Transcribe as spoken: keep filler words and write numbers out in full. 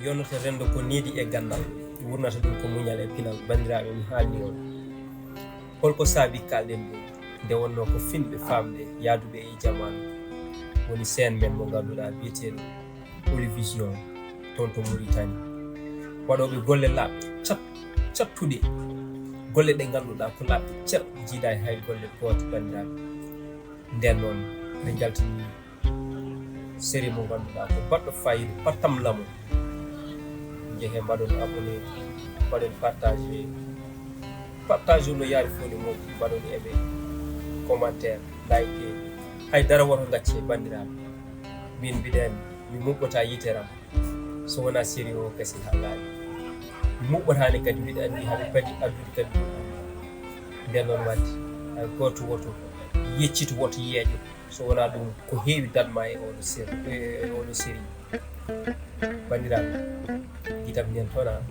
Yonnoto renndo ko needi e ganndal, wurnata ɗum ko muñal e pinal. Banndiraaɓe, mi haalni on holko saabi kaalɗen ɗum. Nde wonnoo ko finɓe faamde yaaduɓe e jamaanu, woni seen men mo ngannduɗaa biyeteeɗo Olivision, toon to Mauritanie, waɗooɓe golle laaɓɗe cat- cattuɗe, golle ɗe ngannduɗaa ko laaɓɗe cer, jiidaay hay golle goote. Banndiraaɓe, nden noon ɓe njaltini série mo ngannduɗaa ko baɗɗo fayida, pattam lamo. Njehe, mbaɗon abonné, mbaɗon partagé. Partagé no yaari fof ni moƴƴi, mbaɗon aimé, commentaire, like. Hay dara woto ngacce, banndiraaɓe. Min mbiɗen, mi muɓɓata yitere am so wonaa série o gasi haa laaɓi. Mi muɓɓataani kadi, mbiɗa anndi haɓe padi addude kadi ɗum. Nden noon waɗde hay gooto woto yeccito, woto yeeƴo so wonaa ɗum ko heewi daɗma e oɗo série, e oɗo série. Banndiraaɓe, gitam nen toon.